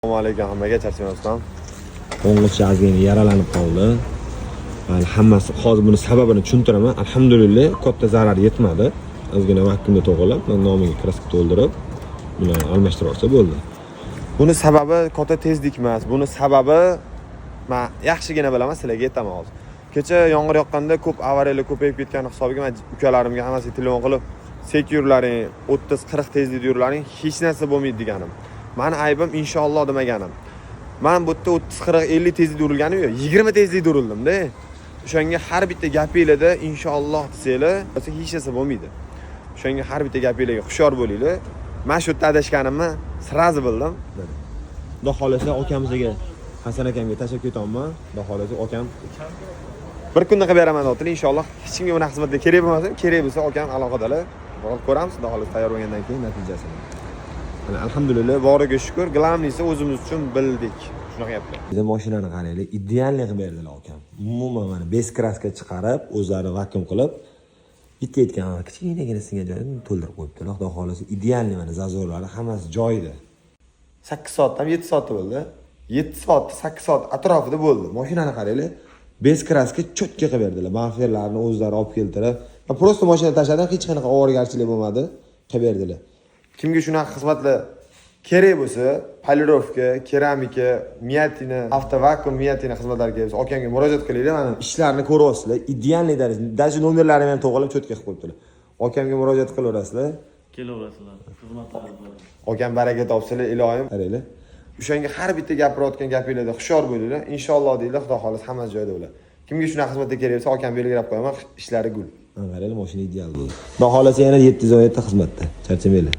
Assalomu alaykum hammaga, charchamasdan. Qo'ng'ichi ozgina yaralanib qoldi. Hali hammasi, hozir buni sababini tushuntiraman. Alhamdulillah, katta zarar yetmadi. Ozgina vakuumda to'g'rilab, nomiga краска to'ldirib, buni almashtirib olsa bo'ldi. Buni sababi katta tezlik emas. Buni sababi men yaxshigina bilaman, sizlarga aytaman hozir. Kecha yomg'ir yoqqanda ko'p avariyalar ko'payib ketgani hisobiga men ukalarimga hammasiga telefon qilib, sekin yurlaring, 30-40 tezlikda yurlaring, hech narsa bo'lmaydi deganim. Mani aybim inshaalloh demaganim. Man bu yerda 30, 40, 50 tezlikda urilganim yo'q, 20 tezlikda urildim-da. O'shanga har bitta gapinglarda inshaalloh desanglar, bo'lsa hech narsa bo'lmaydi. O'shanga har bitta gapinglarga hushyor bo'linglar. Man shu yerda adashganimni сразу bildim. Xudo xohlasa, akamizga, Hasan akamga tashlab ketyapman. Xudo xohlasa, akam Bir kunda qilib beraman deyaptilar, inshaalloh. Hech kimga bunaqa xizmatlar kerak bo'lmasin, kerak bo'lsa akam aloqadalar. Borib ko'ramiz, xudo xohlasa, tayyor bo'lgandan keyin natijasini. Mana, alhamdulillah, boriga shukur. Главный si o'zimiz uchun bildik. Shunaqa gaplar. Biza mashinani qaranglar, идеальный qilib berdilar akam. Umuman mana без краска chiqarib, o'zlari vakuum qilib, bitta aytgan kichkinagina singan joyini to'ldirib qo'yibdilar. Xudo xohlasa, идеальный, mana зазор lari hammasi joyida. 8 soatdan 7 soatda bo'ldi. 7 soat, 8 soat atrofida bo'ldi. Mashinani qaranglar, без краска четко qilib berdilar. Bamperlarni o'zlari olib keltirib, man просто mashina tashladim, hech qanaqa ovoragarchilik bo'lmadi, qilib berdilar. Kimga shunaqa xizmatlar kerak bo'lsa, полировка, keramika, мятина, avtovakuum, мятина xizmatlari kerak bo'lsa, akamga murojaat qilinglar. Mana Ishlarni ko'ryapsizlar, идеальный darajada, даже nomerlarini ham to'g'rilab, четко qilib qo'yibdilar. Akamga murojaat qilaverasizlar. Kelaverasizlar, xizmatlar bor. Akam baraka topsinlar, iloyim. Qaranglar. O'shanga har bitta gapirayotgan gapinglarda hushyor bo'linglar. Inshaalloh deylar, xudo xohlasa hammasi joyida bo'ladi. Kimga shunaqa xizmatlar kerak bo'lsa, akam belgilab qo'yaman, ishlari gul. Mana qaranglar, mashina ideal bo'ldi. Xudo xohlasa, yana 717 xizmatda. Charchamanglar.